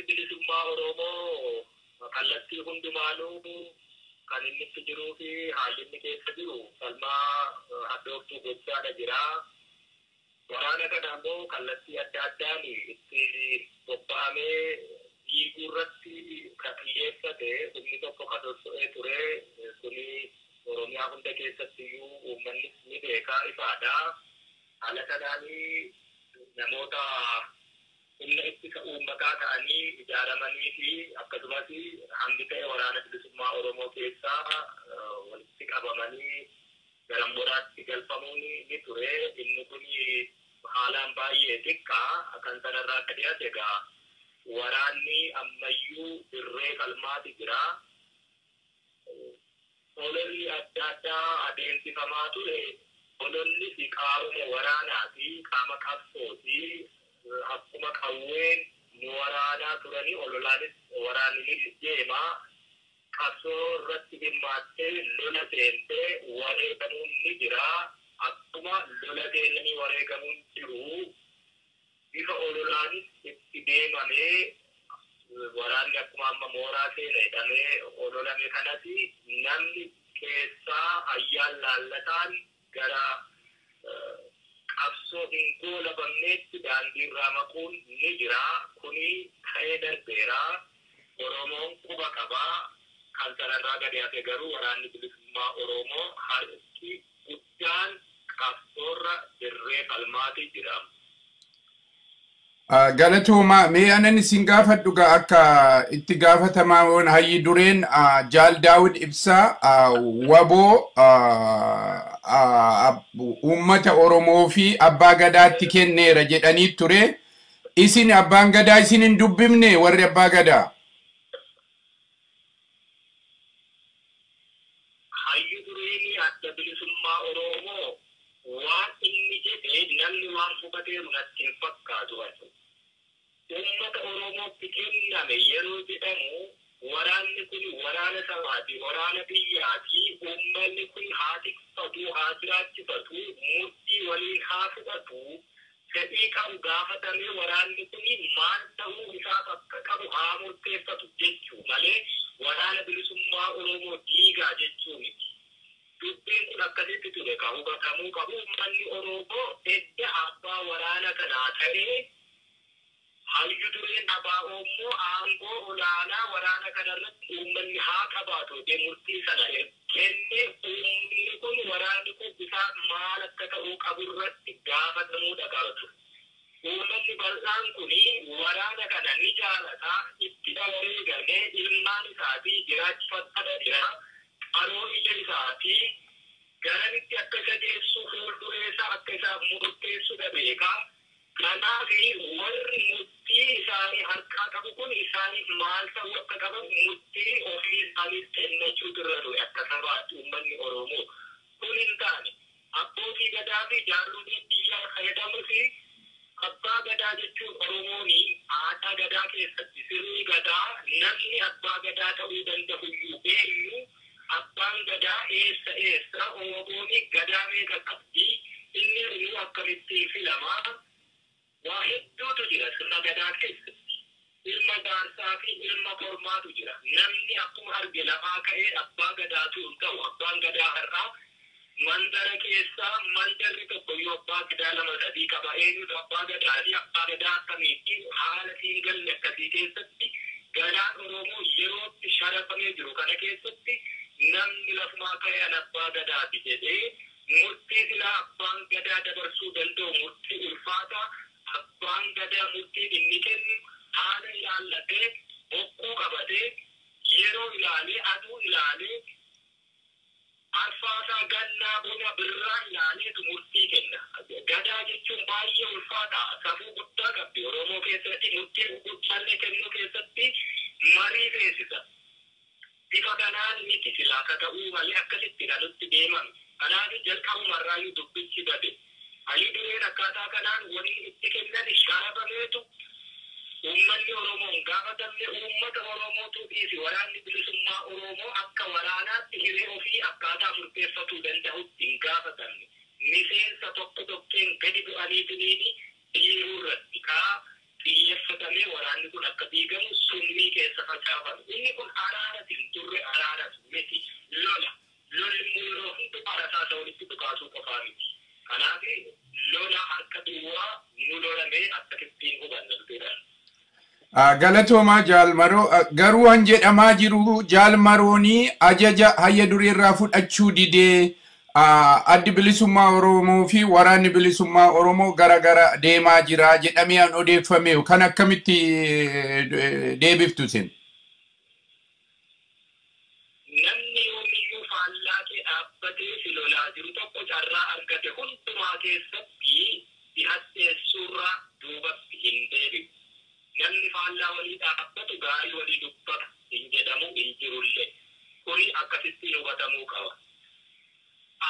Waraanni bilisummaa Oromoo kallattii hundumaanuu kan inni itti jiruu fi haalli inni keessa jiru falmaa hadhooftuu gochaadha jira. Waraana kana immoo kallattii adda addaan itti bobba'amee diiguu irratti kan xiyyeeffate humni tokko kan sosso'ee ture. Kuni Oromiyaa hunda keessatti iyyuu uummannis ni beekaa ifaadha. Haala kanaanii namoota humna ittisa uummataa ta'anii ijaaramanii fi akkasumas hangi ta'e waraana bilisummaa Oromoo keessaa walitti qabamanii gara mooraatti galfamuun ni ture. Inni kun haalaan baay'ee xiqqaa kan sanarraa akka dhiyaate egaa waraanni ammayyuu dirree falmaati jira. Ololli adda addaa adeemsifamaa ture. Ololli fi qaama waraanaa fi qaama qabsooti. Akkuma qawween nu waraanaa turanii ololaanis waraanni ni deema. Qabsoo irratti hirmaattee lola seentee wareegamuun ni jira. Akkuma lola seenanii wareegamuun jiru bifa ololaanis itti deemamee waraanni akkuma amma mooraa seena jedhamee ololame kanatti namni keessaa ayyaan laallataan gara qabsoo hin goolabamneetti daandiirraa maquun ni jira. Kuni ta'ee darbeera. Oromoon quba qabaa. Kan sanarraa gadi hafe garuu waraanni bilisummaa Oromoo harki guddaan qabsoorra dirree falmaati jira. Galatooma, mee anan isin gaafadhu akka itti gaafatamaa hayyi dureen Jaal Daawud Ibsaa WBO uummata Oromoo fi abbaa gadaatti kenneera jedhanii ture. Isin abbaan gadaa isin hin dubbifne warri abbaa gadaa? Hayyi dureen adda bilisummaa Oromoo waan inni jedhe namni waan hubateeru natti hin fakkaatu. Uummata Oromootti kenname yeroo jedhamu waraanni kun waraana sabaati, waraana biyyaati. Uummanni kun haa tikfatu, haa jiraachifatu, murtii waliin haa fudhatu, fedhii qabu gaafatamee waraanni kun maal ta'uu isaaf akka qabu haa murteeffatu jechuu malee waraana bilisummaa Oromoo diigaa jechuu miti. Dubbiin kun akkasitti ture kan hubatamuu qabu. Uummanni Oromoo edda abbaa waraana kanaa ta'ee hayyu dureen ABO immoo aangoo olaanaa waraana kanarratti uummanni haa qabaatu jedhee murtii sana kennee uummanni kun waraanni kun isaa maal akka ta'uu qabu irratti gaafatamuudha qabatu. Uummanni bal'aan kun waraana kana ni jaalata, itti wareegamee ilmaan isaatii jiraachifachaa jira. Qaroo ija isaatii garamitti akka isa geessu fuulduree isaa akka isaaf murteessu beekaa. Kanaaf warri murtii isaanii harkaa qabu kun isaaniif maal ta'uu akka qaban murtii ofii isaaniif kennachuutu irra ture akka sabaatti uummanni Oromoo. Kun hin taane abbootii gadaa fi jaarroleen biyyaa fayyadamuu fi abbaa gadaa jechuun Oromoon aadaa gadaa keessatti sirni gadaa namni abbaa gadaa ta'uu danda'u eenyu, abbaan gadaa eessa eessa, Oromoon gadaa meeqa qabdi, inni immoo akkamittiin filamaa. Waa hedduutu jira sirna gadaa keessatti. Ilma jaarsaa fi ilma kormaatu jira. Namni akkuma arge lafaa ka'ee abbaa gadaatu hin ta'u. Abbaan gadaa har'aa mandara keessaa mandarri tokko yoo abbaa gadaa lama sadii qaba. Eenyutu abbaa gadaa fi abbaa gadaa akkamiitti haala siin galle akkasii keessatti gadaan Oromoo yerootti sharafamee jiru kana keessatti namni lafumaa ka'ee an abbaa gadaati jedhee murtii silaa abbaan gadaa dabarsuu danda'u murtii ulfaataa abbaan gadaa murtii inni kennu haala ilaallatee bokkuu qabatee yeroo ilaalee aduu ilaalee arfaasaa gannaa bona birraa ilaaleetu murtii kenna. Gadaa jechuun baay'ee ulfaataa safuu guddaa qabdi Oromoo keessatti murtii guddaallee kennuu keessatti marii feesisa. Bifa kanaan miti silaa ka ta'uu malee akkasitti kanutti deemame. Kanaaf jalqabumarraayyuu dubbichi bade. Hayyu dureen akkaataa kanaan wanni itti kennan sharafameetu uummanni Oromoon gaafatamne uummata Oromootu dhiisi waraanni bilisummaa Oromoo akka waraanaatti hiree ofii akkaataa murteeffatuu danda'utti hin gaafatamne. Miseensa tokko tokkeen gadi bu'aniitiniini dhiiruu irratti kaa Xiyyeeffatamee waraanni kun akka diigamu summii keessa facaafame. Inni kun araaras hin turre, araaras miti, lola. Lolli immoo yeroo hundumaa rasaasa walitti dhukaasuu qofaa miti. Kanaaf lola harka duwwaa nu lolamee akkasittiin hubanna jechuudha. Galatoomaa Jaalmaroo, garuu han jedhamaa jiru Jaalmaroonii ajaja hayya dureerraa fudhachuu didee Addi Bilisummaa Oromoo fi Waraanni Bilisummaa Oromoo gara gara deemaa jira jedhamee an odeeffame, kan akkamitti deebiftu isin? Namni yoomiyyuu faallaa kee dhaabbatee si lolaa jiru tokko carraa argate hundumaa keessatti si hadheessuurraa duubatti hin deebi'u. Namni faallaa walii dhaabbatu gaarii walii dubbata hin jedhamu, hin jirullee. Kuni akkasitti hubatamuu qaba.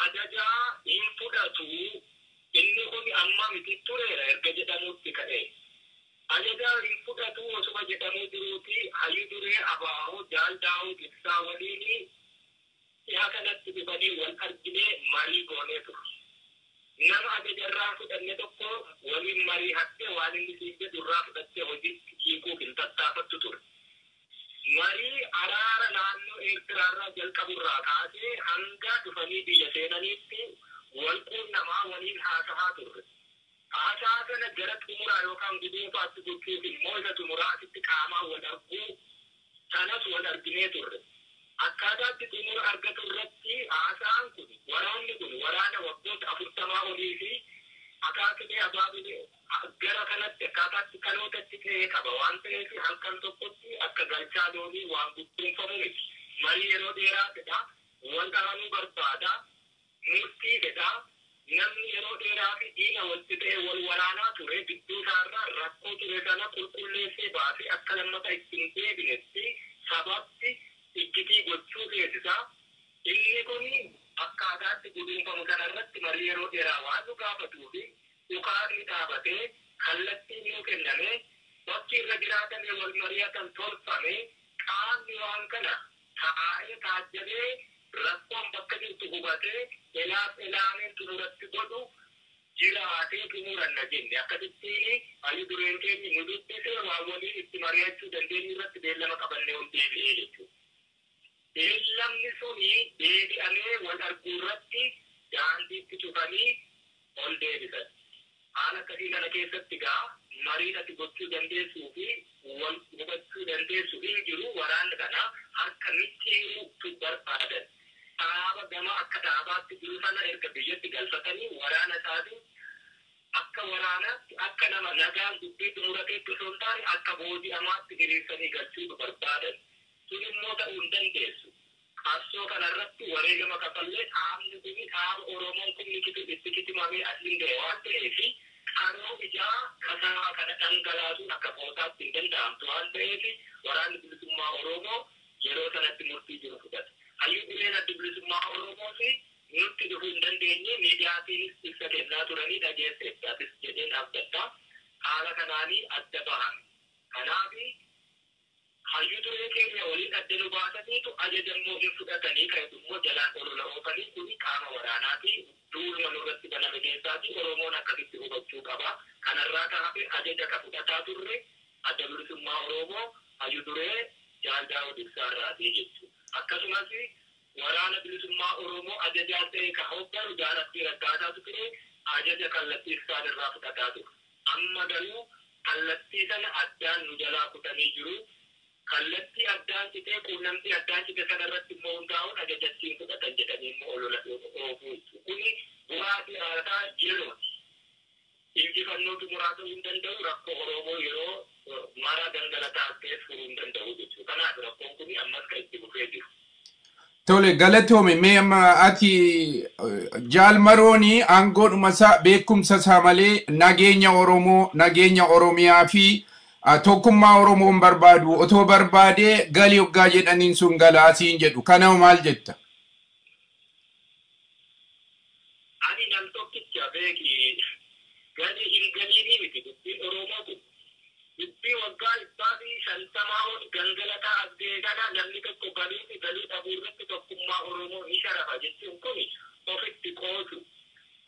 Ajajaa hin fudhatu inni kun amma miti, tureera erga jedhamutti ka'e. Ajajaa hin fudhatu osuma jedhamuu jiruuti hayyu duree ABO Jaal Daawud Ibsaa waliin dhiha kanatti dhufanii wal arginee marii goonee ture. Nama ajajarraa fudhanne tokko waliin marii hattee waan inni siin jedhu irraa fudhattee hojiitti hiikuuf hin tattaafattu ture. Marii araara naannoo Eertiraarraa jalqaburraa kaasee hanga dhufanii biyya seenaniitti wal quunnamaa waliin haasahaa turre. Haasaa kana gara xumuraa yookaan guduunfaatti gochuuf immoo isa xumuraatitti qaamaan wal arguu sanas wal arginee turre. Akkaataatti xumura argatu irratti haasaan kun, waraanni kun waraana waggoota 40 olii fi akaakilee abaabilee gara kanatti akkaataatti dhalootatti ta'ee qaba waan ta'eef halkan tokkotti akka galchaa loonii waan guduunfamu miti. Marii yeroo dheeraa fedha, wal dhahanuu barbaada, murtii fedha. Namni yeroo dheeraa fi diina walitti ta'e wal waraanaa ture gidduu isaarraa rakkoo ture sana qulqulleessee baasee akka lammata ittiin deebinetti sababti iccitii gochuu feesisaa. Inni kun akkaataatti guduunfamu kanarratti marii yeroo dheeraa waan nu gaafatuu fi dhukaasni dhaabatee, kallattiin nuu kenname, bakki irra jiraatamee wal mari'atan tolfame, qaamni waan kana taa'ee taajjabee rakkoon bakka jirtu hubatee elaaf elaameen xumuratti godhu jiraatee xumuranna jenne. Akkasittiin hayyu dureen keenya nu dubbisee waan waliin itti mari'achuu dandeenyu irratti beellama qabannee ol deebi'ee jechuudha. Beellamni suni deebi'amee wal arguu irratti daandiitti cufanii ol deebisan. Haala akkasii kana keessatti gaa mariin ati gochuu dandeessuu fi wal hubachuu dandeessu hin jiru. Waraanni kana harka micciiruutu barbaadan. Dhaaba gama akka dhaabaatti jiru sana erga biyyatti galfatanii waraana isaatiin akka waraanaatti, akka nama nagaan dubbii xumurateetti osoo hin taane, akka booji'amaatti hiriirsanii galchuutu barbaadan. Sun immoo ta'uu hin dandeessu. Qabsoo kanarratti wareegama kafallee dhaabni kuni dhaaba Oromoon kun itti kitimamee asiin ga'e waan ta'eef qaroo ijaa kasaa kana dhangalaasuun akka qoosaatti hin danda'amtu waan ta'eef Waraanni Bilisummaa Oromoo yeroo sanatti murtii jiru fudhate. Hayyuu dureen Adda Bilisummaa Oromoo fi nutti dhufuu hin dandeenye, miidiyaatiinis ibsa kennaa turanii dhageesseettaatis jedheen abdadha. Haala kanaanii adda bahan. Kanaaf hayyuu duree keenya waliin adda nu baasaniitu ajaja immoo hin fudhatanii kan immoo jalaan olola oofanii kuni qaama waraanaati. Duuluma nurratti baname keessaati, Oromoon akkasitti hubachuu qaba. Kanarraa kaafee ajaja ka fudhataa turre Adda Bilisummaa Oromoo hayyuu duree Jaal Daawud Ibsaarraatii jechuudha. Akkasumas Waraana Bilisummaa Oromoo ajajaa ta'e ka hoogganu Jaal Abdii Raggaasaatu ture, ajaja kallattii isaan irraa fudhataa ture. Amma garuu kallattii sana addaan nu jalaa kutanii jiru. Kallattii addaan citee, quunnamtii addaan cite sana irratti immoo hundaa'uun ajajattiin fudhatan jedhanii immoo olola oofuu. Kuni bu'aa siyaasaa yerooti. Injifannoo xumuraa ta'uu hin danda'u, rakkoo Oromoo yeroo mara gangalataa ta'e furuu hin danda'u jechuudha. Kanaaf rakkoon kun ammas kan itti fufee jiru. Tole, galatoome. Mee amma ati Jaal Maroonii aangoodhuma isaa beekumsa isaa malee nageenya Oromoo, nageenya Oromiyaa fi tokkummaa Oromoo hin barbaadu, otoo barbaadee galii hoggaa jedhaniin sun galaasiin jedhu, kana maal jetta? Ani nam tokkicha beeki, galii hin galiinii miti dubbiin Oromoo kun. Dubbii waggaa 150 ol gangalataa as ga'e kana namni tokko galii fi galii dhabuu irratti tokkummaa Oromoo ni sharafa jechuun kun ofitti qoosu.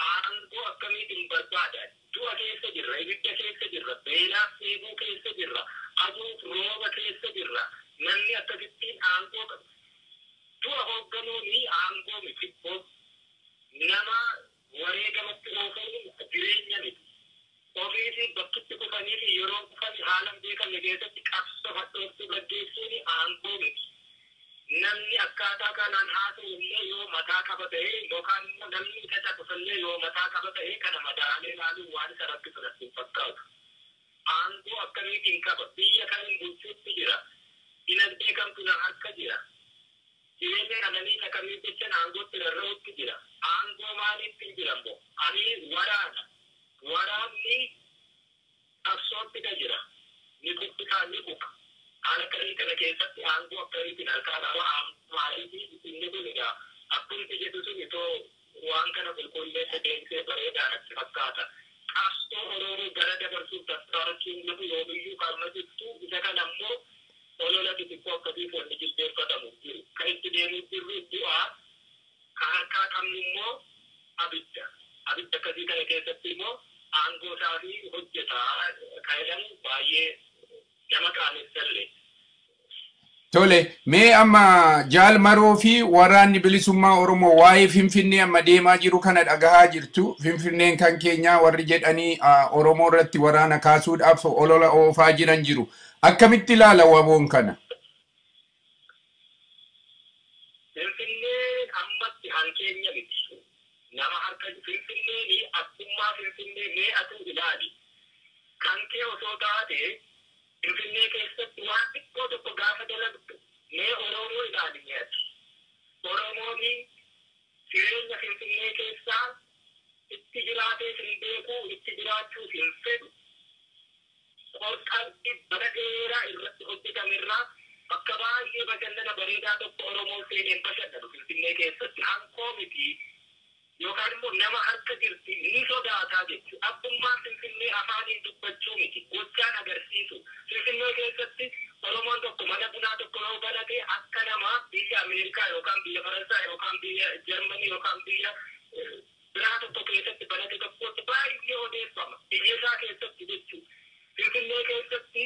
Aangoo akkamiitiin barbaada? Du'a Dhukkuba keessa jirra, ibidda keessa jirra, beelaaf dheebuu keessa jirra, aduuf rooba keessa jirra. Namni akkasittiin aangoo qaba. Du'a hoogganuun aangoo miti. Nama wareegamatti oofuun jireenya miti. Ofiisi bakkitti kufanii fi yeroo kufan haala hin beekamne keessatti qabsoo hadhooftuu gaggeessuun aangoo miti. Namni akkaataa kanaan haasa'u illee yoo mataa qaba ta'e yookaan immoo namni isa caqasallee yoo mataa qaba ta'e kana madaalee ilaaluun waan isa rakkisu natti hin fakkaatu. Aangoo akkamiitiin qaba? Biyya kamiin bulchuutti jira? Dinagdee kamtu na harka jira? Jireenya qananii akkamii jechaan aangootti rarra'utti jira? Aangoo maaliitti hin jira immoo? Ani waraana. Waraanni qabsootti jira. Ni kuffisaa ni kufa. Haala akkasii kana keessatti aangoo akkamiitiin harkaa qaba? Aangoo maaliitii inni kun egaa akkumti jedhu sun itoo waan kana qulqulleessa deemsee bareedaa natti fakkaata. Qabsoo Oromoo gara dabarsuuf tattaafachuun lafu yoomiyyuu karma jirtu isa kana immoo olola xixiqqoo akkasiif wanni jilbeeffatamu jiru. Kan itti deemuu jirru du'aa, kan harkaa qabnu immoo abidda. Abidda akkasii kana keessatti immoo aangoo isaa fi hojjetaa kan jedhamu baay'ee nama qaanessallee. Tole, mee amma Jaal Maroo fi waraanni bilisummaa Oromoo waa'ee Finfinnee amma deemaa jiru kana dhagahaa jirtu. Finfinneen kan keenyaa warri jedhanii Oromoo irratti waraana kaasuudhaaf olola oofaa jiran jiru. Akkamitti ilaala waboon kana? Finfinneen ammatti hankeenya miti. Nama harka Finfinneen akkummaa Finfinnee mee atuu ilaali. Kan kee osoo taate Finfinnee keessatti waan xiqqoo tokko gaafa dalagdu mee Oromoo ilaali mee ati. Oromoon jireenya Finfinnee keessaa itti jiraatees hin beeku, itti jiraachuus hin fedhu. Qorqalbii bara dheeraa irratti hojjetamerraa bakka baay'ee bashannana bareedaa tokko Oromoon seeneen bashannanu Finfinnee keessatti hankoo miti. Yookaan immoo nama harka jirti ni sodaataa jechuudha. Abbummaan Finfinnee afaaniin dubbachuu miti, gochaan agarsiisu. Finfinnee keessatti Oromoon tokko mana bunaa tokko yoo banate akka namaa biyya Ameerikaa yookaan biyya Faransaay yookaan biyya Jarmanii yookaan biyya biraa tokko keessatti banate tokkotti baay'ee odeeffama. Biyya isaa keessatti jechuudha. Finfinnee keessatti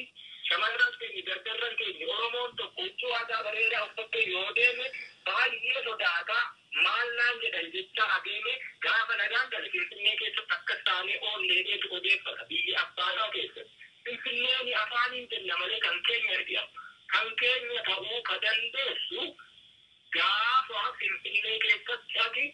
shamarran keenya, dardarran keenya Oromoon tokko huccuu aadaa bareedaa uffattee yoo deeme baay'ee sodaataa maal naan jedhan jecha adeeme gaafa nagaan gale Finfinnee keessatti akkas taanee oolleetu odeeffata biyya abbaasaa keessatti. Finfinneen afaaniin jenna malee kan keenya miti amma. Kan keenya ta'uu ka dandeessu gaafa Finfinnee keessatti ati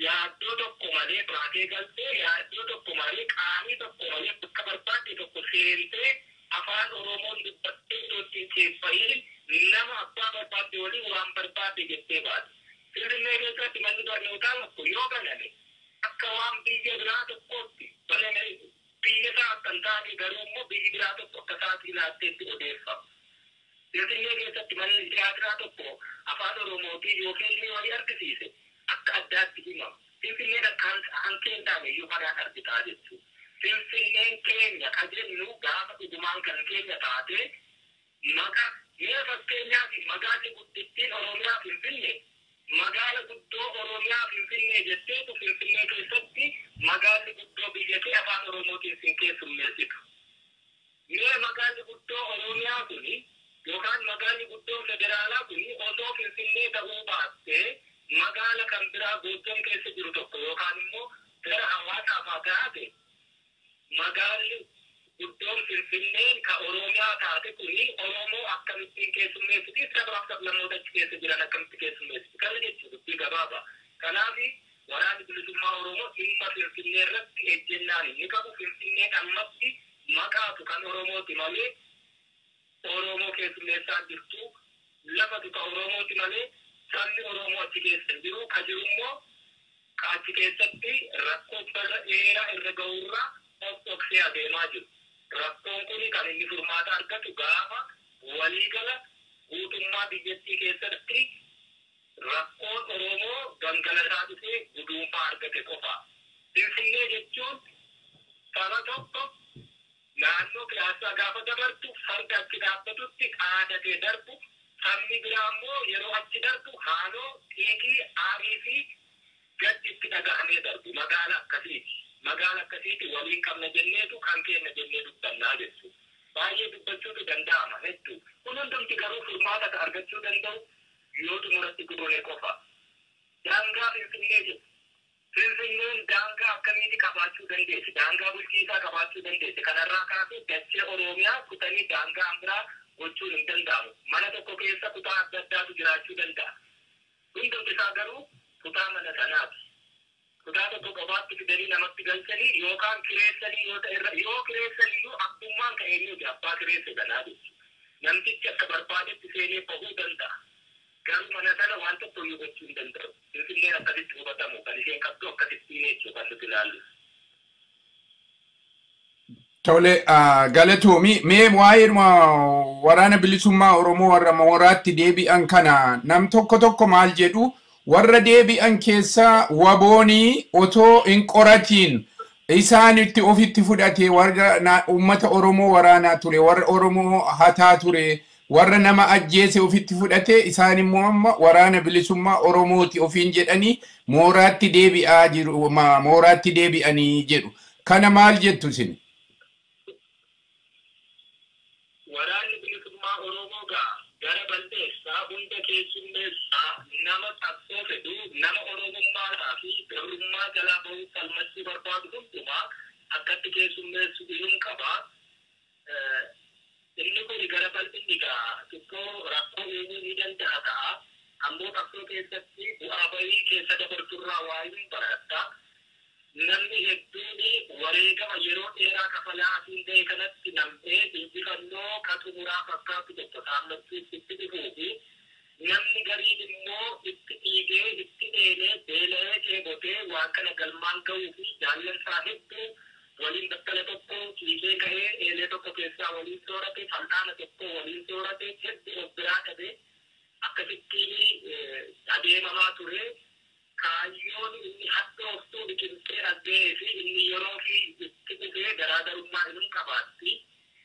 yaaddoo tokko malee baatee galtee yaaddoo tokko malee qaanii tokko malee bakka barbaadde tokko seentee afaan Oromoon dubbattee iddoo ittiin ceepha'iin nama abbaa barbaadde waliin waan barbaadde jettee baate. Finfinnee keessatti manni barnootaa tokko yoo baname akka waan biyya biraa tokkootti baname biyya isaa akka hin taane garuu immoo biyyi biraa tokko akka isaatii laatteetti odeeffama. Finfinnee keessatti manni tiyaatiraa tokko afaan Oromootiin yoo fiilmii wayii argisiise akka addaatti himama. Finfinneen akka hankee hin taane iyyuu kanaan argitaa jechuudha. Finfinneen keenya ka jennu gaafa dhugumaan kan keenya taate maqaa mee fakkeenyaaf magaalli guddittiin Oromiyaa Finfinnee magaala guddoo Oromiyaa Finfinnee jetteetu Finfinnee keessatti magaalli guddoo biyya kee afaan Oromootiin sin keessummeessitu. Mee magaalli guddoo Oromiyaa kuni yookaan magaalli guddoo federaalaa kuni osoo Finfinnee ta'uu baattee magaala kan biraa Goojjam keessa jiru tokko yookaan immoo gara hawaasaaf haa taate magaalli guddoon Finfinneen ka Oromiyaa taate kuni Oromoo akkamittiin keessummeessiti sabaaf sablammoota achi keessa jiran akkamitti keessummeessiti kana jechuudha dubbii gabaabaa. Kanaaf waraanni bilisummaa Oromoo dhimma Finfinnee irratti ejjennaan inni qabu Finfinneen ammatti maqaatu kan Oromooti malee Oromoo keessummeessaa jirtu lafatu ka Oromooti malee sabni Oromoo achi keessa hin jiru ka jiru immoo ka achi keessatti rakkoo bara dheeraa irra ga'urraa of dhoksee adeemaa jiru. Rakkoon kun kan inni furmaata argatu gaafa waliigala guutummaa biyyattii keessatti rakkoon Oromoo gangalataa dhufee guduunfaa argate qofa. Finfinnee jechuun saba tokko naannoo Piyaassaa gaafa dabartu farda achi dhaabbatutti qaadatee darbu sabni biraa immoo yeroo achi darbu haaloo, xiiqii, aarii fi gaddi itti dhaga'amee darbu magaala akkasiiti. Magaala akkasiitti waliin qabna jenneetu kan kenna jennee dubbannaa jechuudha. Baay'ee dubbachuutu danda'ama hedduu. Kun hundumti garuu furmaata ka argachuu danda'u yoo xumuratti goone qofa. Daangaa Finfinnee jedhu. Finfinneen daangaa akkamiiti qabaachuu dandeessi? Daangaa bulchiisaa qabaachuu dandeessi. Kanarraa kaasee dachee Oromiyaa kutanii daangaa biraa gochuun hin danda'amu. Mana tokko keessa kutaa adda addaatu jiraachuu danda'a. Hundumti isaa garuu kutaa mana sanaati. Kutaa tokko qofaatti fidanii namatti galchanii yookaan kireessanii yoo ta'e irra yoo kireessaniyyuu abbummaan kan eenyuuti abbaa kireesse sanaa jechuudha. Namtichi akka barbaadetti seenee bahuu danda'a. Garuu mana sana waan tokko iyyuu gochuu hin danda'u. Finfinneen akkasitti hubatamu kan isheen qabdu akkasittiin jechuudha kan nuti ilaallu. Tole, galatoomi. Mee waa'ee waraana bilisummaa Oromoo warra mooraatti deebi'an kana nam tokko tokko maal jedhu, warra deebi'an keessaa WBOnii otoo hin qoratiin isaanitti ofitti fudhate, warra uummata Oromoo waraanaa ture, warra Oromoo hataa ture, warra nama ajjeese ofitti fudhate, isaan immoo amma waraana bilisummaa Oromooti ofiin jedhanii mooraatti deebi'aa jiru, mooraatti deebi'anii jedhu. Kana maal jettu isin? Waraanni bilisummaa Oromoo gaa gara balleessaa hunda keessummeessaa, nama qabsoo fedhu, nama Oromummaadhaa fi gabrummaa jalaa bahuu falmachuu barbaadu hundumaa akkatti keessummeessu inum qaba. Inni kun gara bal'inni gaa xiqqoo rakkoo uumuu ni danda'a ta'a. Ammoo qabsoo keessatti bu'aa bahii keessa dabarturraa waa hin baratta. Namni hedduun wareegama yeroo dheeraa kafalaa asiin ta'e kanatti nam'ee injifannoo ka xumuraa fakkaatu tokko saammachuuf itti dhufuu fi namni gariin immoo itti dhiigee, itti dheelee, beela'ee, dheebotee waan kana galmaan ga'uu fi jaallansaa hedduu waliin battala tokko ciisee ka'ee, eelee tokko keessaa waliin soorate, fal'aana tokko waliin soorate hedduu of biraa dhabe akkasittiin adeemamaa ture. Kaayyoon inni hadhooftuu biqiltee as ga'ee fi inni yeroo fi itti dhufee garaagarummaa inni qabaatti.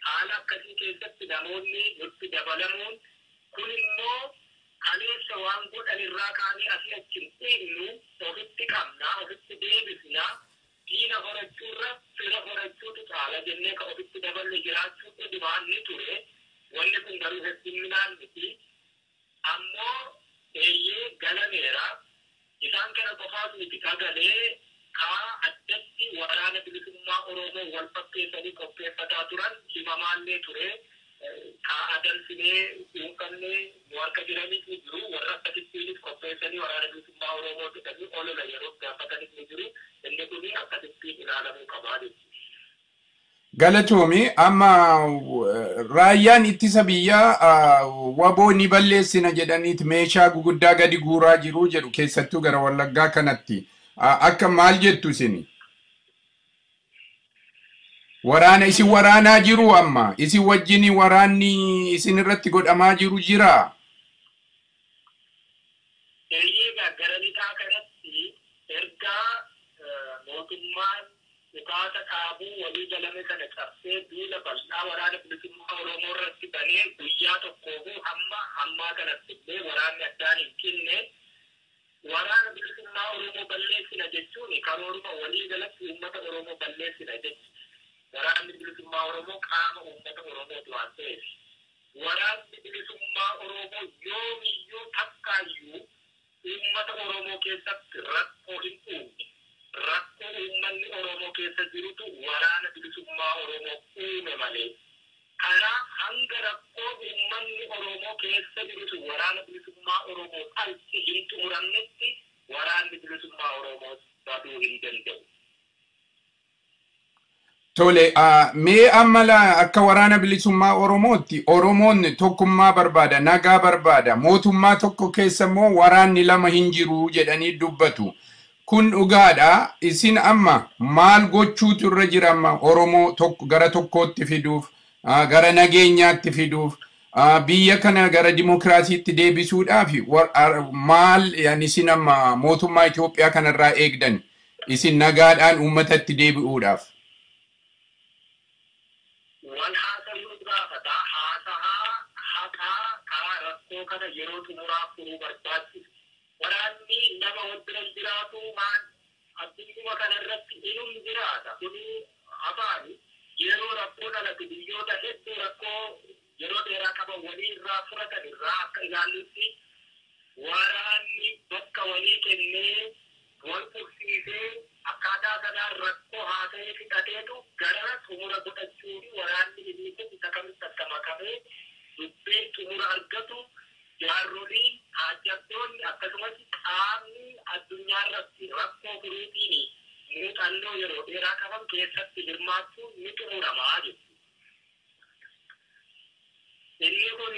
Haala akkasii keessatti namoonni nutti dabalamuun kun immoo kaleessa waan godhan irraa kaanii asii achi hin dhiibnu, ofitti qabna, ofitti deebisna, diina horachuurra fira horachuutu caala jennee ka ofitti daballe jiraachuu dhugumaan ni ture. Wanni kun garuu heddumminaan miti. Ammoo eeyyee galameera. Isaan kana qofaas miti kagalee kaa addatti waraana bilisummaa Oromoo wal fakkeessanii qopheeffataa turan himamaallee ture. Kaa adamsinee dhuunfannee nu harka jiranis ni jiru. Warra akkasittiinis qopheessanii waraana bilisummaa Oromoo jedhanii olola yeroo gaafatanis ni jiru. Inni kun akkasittiin ilaalamuu qabaa jechuudha. Galatoomi. Amma raayyaan ittisa biyyaa WBO ni balleessina jedhaniit meeshaa guguddaa gadi guuraa jiru jedhu, keessattuu gara Wallaggaa kanatti. Akka maal jettu isin? Waraana isin waraanaa jiru, amma isin wajjin waraanni isin irratti godhamaa jiru jira? Eeyyee, gara lixaa kanatti ergaa mootummaan dhukaasa dhaabuu walii galame kana cabsee duula bal'aa waraana bilisummaa Oromoo irratti banee guyyaa tokkoofu hamma ammaa kanatti illee waraanni addaan hin cinne. Waraana bilisummaa Oromoo balleessina jechuun karooruma walii galatti uummata Oromoo balleessina jechuudha. Waraanni bilisummaa Oromoo qaama uummata Oromooti waan ta'eef. Waraanni bilisummaa Oromoo yoomiyyuu takkaayyuu uummata Oromoo keessatti rakkoo hin uumne. Rakkoo uummanni Oromoo keessa jirutu waraana bilisummaa Oromoo uume malee. Kanaaf hanga rakkoo uummanni Oromoo keessa jirutu waraana bilisummaa Oromoo alti hin xumuramnetti waraanni bilisummaa Oromoo baduu hin danda'u. Tole, mee amma akka waraana bilisummaa Oromootti Oromoon tokkummaa barbaada, nagaa barbaada, mootummaa tokko keessa immoo waraanni lama hin jiru jedhanii dubbatu. Kun dhugaadha. Isin amma maal gochuutu irra jira amma Oromoo tokko gara tokkootti fiduuf, gara nageenyaatti fiduuf, biyya kana gara dimokiraasiitti deebisuudhaaf maal yani isin amma mootummaa Itoophiyaa kanarraa eegdan isin nagaadhaan uummatatti deebi'uudhaaf? Wal haasa'uu gaafata. Haasahaa haqaa karaa rakkoo kana yeroo xumuraa furuu barbaachisa. Waraanni nama wal bira jiraatu maal Addunyaa kanarratti inum jiraata. Kuni afaani yeroo rakkoo dhalate biyyoota hedduu rakkoo yeroo dheeraa qaban walii irraa furatan irraa akka ilaallutti waraanni bakka walii kennee wal qubsiisee akkaataa sanaan rakkoo haasa'ee fixateetu gara xumura godhachuu fi waraanni inni kun isa kamitti akka makamee dubbiin xumura argatu jaarroliin taajjabdoonni akkasumas qaamni addunyaa irratti rakkoo furuutiin muuxannoo yeroo dheeraa qaban keessatti hirmaachuun ni xumuramaa jechuudha. Inni kun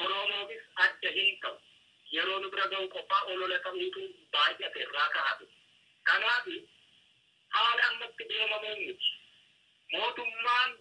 Oromoofis adda hin ta'u. Yeroo nu bira ga'u qofaa olola ta'uutu baay'ate irraa kaa'ate. Kanaaf haala ammatti deemamuun miti. Mootummaan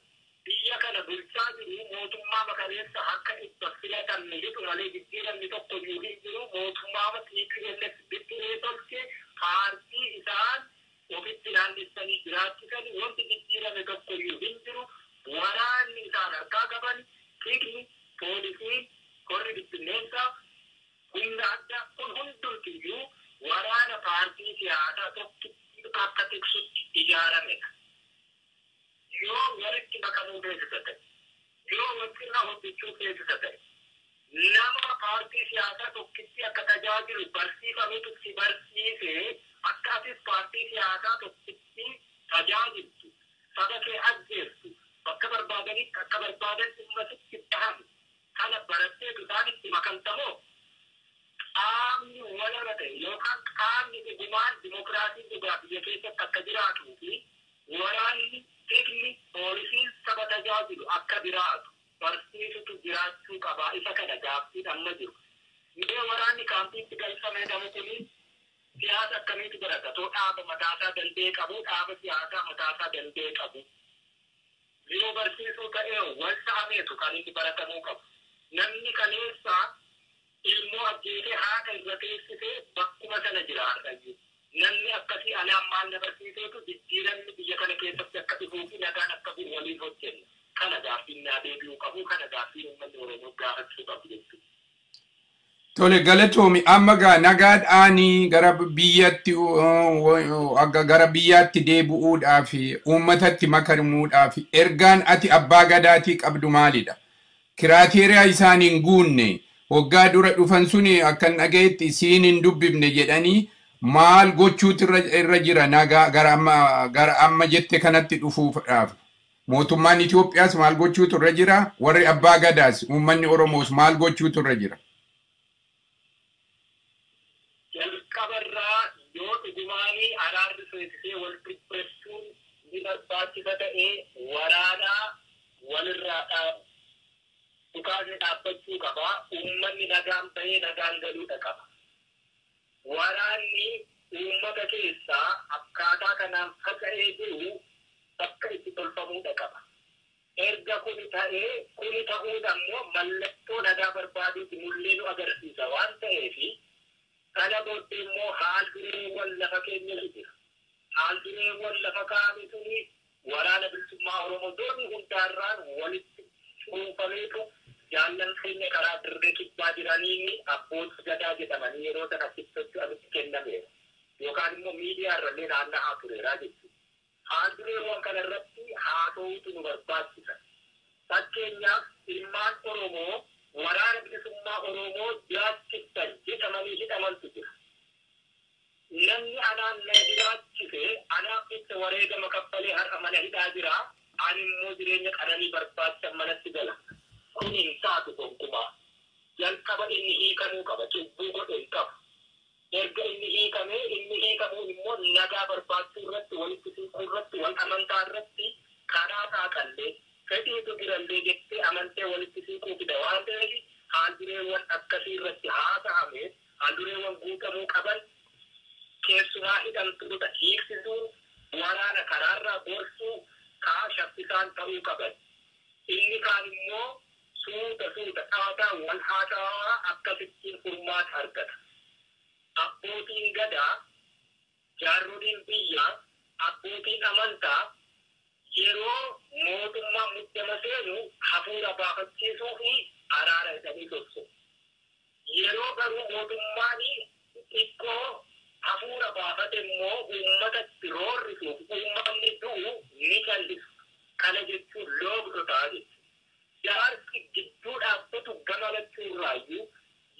biyya kana bulchaa jiru mootummaa makareessa akka itti filatamne jedhu malee jijjiiramni tokko iyyuu hin jiru. Mootummaa TPLF bittinee tolche paartii isaan ofitti naannessanii jiraachisan wanti jijjiirame tokko iyyuu hin jiru. Waraanni isaan harkaa qaban tikni, poolisiin, korri bittinneessaa, humna addaa kun hundumtiyyuu waraana paartii siyaasaa tokkitti akka tiksutti ijaaramedha. Yoo walitti makamuu feesisa ta'e, yoo walirraa hojjechuu feesisa ta'e, nama paartii siyaasaa tokkitti akka tajaajilu barsiifametu si barsiisee akka atis paartii siyaasaa tokkitti tajaajiltu, saba kee ajjeestu, bakka barbaadanitti akka barbaadan dhimma sitti bahan kana baratteetu isaan itti makamtamoo qaamni walaba ta'e yookaan qaamni dhugumaan dimokiraasiin dhugaa biyya keessatti akka jiraatuu fi waraanni, tikni, poolisiin saba tajaajilu akka jiraatu barsiisutu jiraachuu qaba. Isa kana gaaffiin amma jiru. Mee waraanni kaampiitti galfamee dhabu kuni siyaasa akkamiitu barata? Too dhaaba mataasaa danda'e qabu, dhaaba siyaasaa mataasaa danda'e qabu. Yeroo barsiisuu ta'ee wal ta'ameetu kan inni baratamuu qabu. Namni kaleessa ilmoo ajjeesee haadha irra teessisee bakkuma sana jira har'ayyuu. Namni akkasii alaan maal na barsiiseetu jijjiiramni biyya kana keessatti akka dhufuu fi nagaan akka bu'u waliin hojjenna. Kana gaaffiin naa deebi'uu qabu, kana gaaffiin uummanni Oromoo gaafachuu qabu jechuudha. Tole, galatoomi. Amma gaa nagaadhaanii gara biyyatti gara biyyaatti deebi'uudhaaf, uummatatti makamuudhaaf ergaan ati abbaa gadaatii qabdu maalidha? Criteria isaan hin guunne waggaa dura dhufan suni akkan dhagayetti siin hin dubbifne jedhanii maal gochuutu irra jira nagaa gara amma jette kanatti dhufuudhaaf? Mootummaan Itoophiyaas maal gochuutu irra jira? Warri abbaa gadaas, uummanni Oromoos maal gochuutu irra jira? Jalqabarraa yoo dhugumaanii araarri feesisee wal qixxeessuun ni barbaachisa ta'ee, waraanaa walirraa dhaabu. Dhukaasni dhaabbachuu qaba. Uummanni nagaan bahee nagaan galuudha qaba. Waraanni uummata keessaa akkaataa kanaan faca'ee jiru bakka itti tolfamuudha qaba. Erga kuni ta'ee, kuni ta'uun ammoo mallattoo nagaa barbaaduuti mullee nu agarsiisa waan ta'eefi, kana booddee immoo haal dureewwan lafa keenyatu jira. Haal dureewwan lafa kaa'ame suni waraana bilisummaa Oromoo doonii hundaarraan walitti cuunfameetu jaallan keenya karaa dirree kibbaa jiraniin abboota gadaa jedhamanii yeroo sana socho'anitti kennameera. Yookaan immoo miidiyaa irrallee naanna'aa tureera jechuudha. Haal dureewwan kana irratti haasa'uutu nu barbaachisa. Fakkeenyaaf, ilmaan Oromoo waraana bilisummaa Oromoo jiraachiftan jedhamanii hidhamantu jira. Namni anaan na jiraachise, anaaf jecha wareegama kaffalee har'a mana hidhaa jira. Ani immoo jireenya qananii barbaachan manatti gala. Kun hin taatu gonkumaa. Jalqaba inni hiikamuu qaba. Cubbuu godhe hin qabu. Erga inni hiikamee, inni hiikamuun immoo nagaa barbaachuu irratti, walitti siiquu irratti, wal amantaa irratti karaa saaqallee fedhiitu jirallee jettee amantee walitti siiquu fida waan ta'eef, haal dureewwan akkasii irratti haasa'ame, haal dureewwan guutamuu qaban, keessumaa hidhamtoota hiiksisuu, waraana karaarraa gorsuu kaa shaffisaan ta'uu qaban. Inni kaan immoo suuta suuta dhaataa wal haasawaa akkasittiin furmaata argata. Abbootiin gadaa, jaarroliin biyyaa, abbootiin amantaa yeroo mootummaa muddama seenu hafuura baafachiisuu fi araara jedhanii gorsu. Yeroo garuu mootummaan xiqqoo hafuura baafate immoo uummatatti roorrisuuf uummanni du'u ni callisu. Kana jechuun loogdotaa jechuudha. Jaarsi gidduu dhaabbatu gama lachuurraayyuu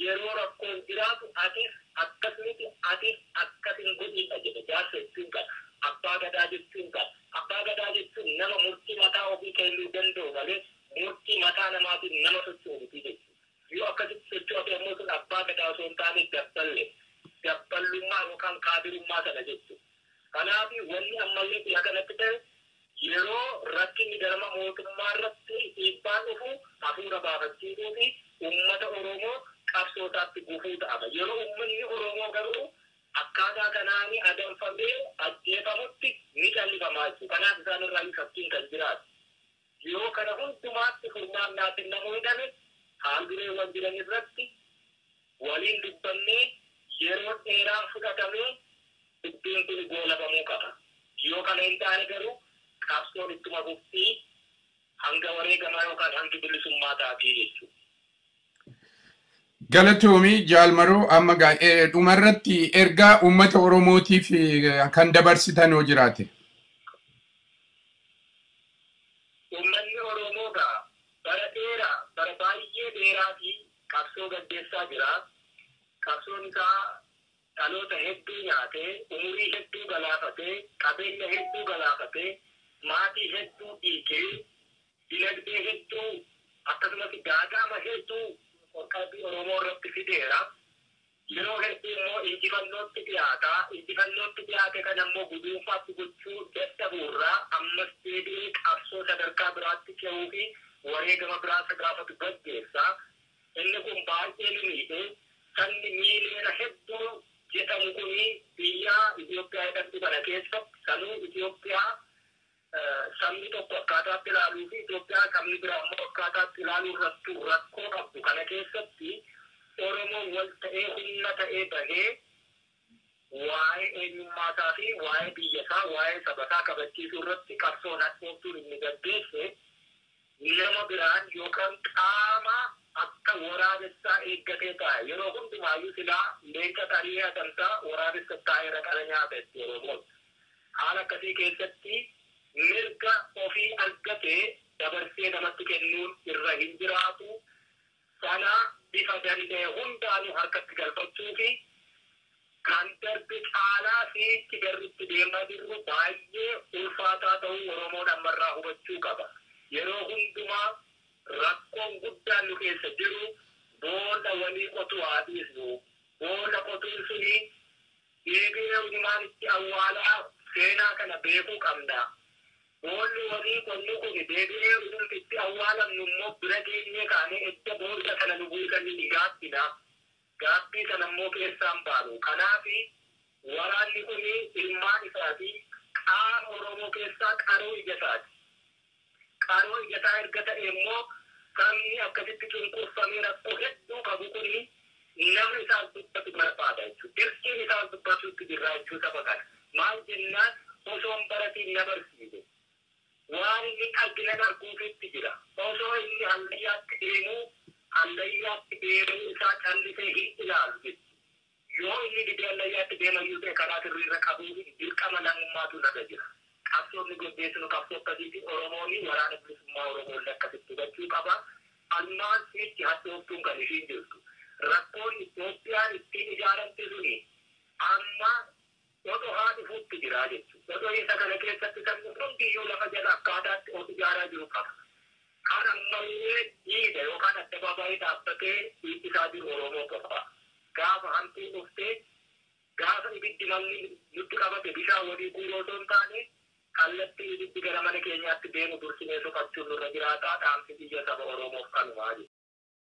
yeroo rakkoon jiraatu atis akkas miti, atis akkas hin godhinna jedha. Jaarsa jechuun kana. Abbaa gadaa jechuun kana. Abbaa gadaa jechuun nama murtii mataa ofii kennuu danda'u malee murtii mataa namaatiin nama socho'u miti jechuudha. Yoo akkasitti socho'ate ammoo sun abbaa gadaa osoo hin taane dabballe. Dabballummaa yookaan kaabirummaa sana jechuudha. Kanaaf wanni ammallee biyya kanatti ta'e yeroo rakkinni garma mootummaa irratti dhiibbaan dhufu hafuura baafachiisuu fi uummata Oromoo qabsoo isaatti gufuu ta'ama. Yeroo uummanni Oromoo garuu akkaataa kanaanii adamfamee ajjeefamutti ni callifamaa jechuudha. Kanaaf isaan irraa shakkiin kan jiraatu. Yoo kana hundumaatti furmaan naaf kennamuu hidhame haal-dureewwan jiran irratti waliin dubbannee yeroo dheeraan fudhatamee dubbiin kun goolabamuu qaba. Yoo kana hin taane garuu qabsoon ittuma fuftii hanga wareegamaa yookaan hangi bilisummaa taatii jechuudha. Galatoomii Jaalmaroo, amma dhumarratti ergaa uummata Oromootiif kan dabarsitan yoo jiraate. Uummanni Oromoo gaa bara dheeraa, bara baay'ee dheeraatii qabsoo gaggeessaa jira. Qabsoon isaa dhaloota hedduu nyaatee, umurii hedduu galaafatee, qabeenya hedduu galaafatee, maatii hedduu dhiigee, dinagdee hedduu akkasumas gaaga'ama hedduu qorqalbii Oromoo irratti fideera. Yeroo hedduu immoo injifannootti dhiyaata. Injifannootti dhiyaate kana immoo guduunfaatti gochuu dadhabuurraa ammas deebi'ee qabsoo sadarkaa biraatti ce'uu fi wareegama biraasa gaafatu gaggeessa. Inni kun baay'ee ni miidhe. Sabni miiliyoona hedduu jedhamu kuni biyya Itoophiyaa jedhamtu kana keessatti sanuu Itoophiyaa sabni tokko akkaataatti ilaaluu fi Itoophiyaa sabni biraa immoo akkaataatti ilaaluu irrattuu rakkoo qabdu kana keessatti Oromoon wal ta'ee humna ta'ee bahee waa'ee eenyummaa isaa fi waa'ee biyya isaa, waa'ee saba isaa kabachiisuu irratti qabsoon hadhooftuun inni gaggeesse nama biraan yookaan qaama akka waraabessaa eeggatee taa'e. Yeroo hundumaayyuu silaa leenca tarii adamsaa waraabessa taa'eera qala nyaata itti Oromoon. Haala akkasii keessatti mirga ofii argatee dabarsee namatti kennuun irra hin jiraatu. Sana bifa danda'e hundaanuu harkatti galfachuu fi kan darbe caalaa fiichi garritti deemaa jirru baay'ee ulfaataa ta'uu Oromoon ammarraa hubachuu qaba. Yeroo hundumaa rakkoon guddaan nu keessa jiru boolla walii qotuu haa dhiisnu. Boolla qotuun suni deebi'ee hundumaan itti awwaalaa seenaa kana beekuu qabna. Boolli walii qonnu kun deebi'ee hundumti itti awwaalamnu immoo bira geenyee kaanee edda boolla kana nu buusanii ni gaabbina. Gaabbii sana immoo keessaan baanu. Kanaaf waraanni kun ilmaan isaati qaama Oromoo keessaa qaroo ija isaati. Qaroo ija isaa erga ta'e immoo sabni akkasitti cunqurfamee rakkoo hedduu qabu kun namni isaan dubbatu barbaada jechuudha. Dirqiin isaan dubbatutti jirra jechuu saba kana. Maal jennaan osoo hin baratiin na barsiise. Waan inni argina arguufitti jira. Osoo inni hallayyaatti deemuu hallayyaatti deemuu isaa callisee hin ilaalu jechuudha. Yoo inni didee hallayyaatti deemayyuu ta'e karaa sirriirra qabuu fi dirqama lammummaatu laga jira. Qabsoonni gaggeessinu qabsoo akkasiiti. Oromoon waraana bilisummaa Oromoo akkasitti hubachuu qaba. Almaan sitti hadhooftuun kan ishiin jirtu. Rakkoon Itoophiyaan ittiin ijaaramte suni amma odoo haa dhufuutti jira jechuudha. Odoo isa kana keessatti sabni hundiyyuu lafa jala akkaataatti of ijaaraa jiru qaba. Kan ammallee dhiiga yookaan addabaabaayii dhaabbatee dhiibbisaa jiru Oromoo qofa. Gaafa hantuun dhuftee gaafa ibiddi manni nutti qabate bishaan walii guuroo osoo hin taane kallattii ibiddi gara mana keenyaatti deemu dursinee soqachuun nurra jiraataa. Dhaamsi biyya saba Oromoof kanumaa jechuudha.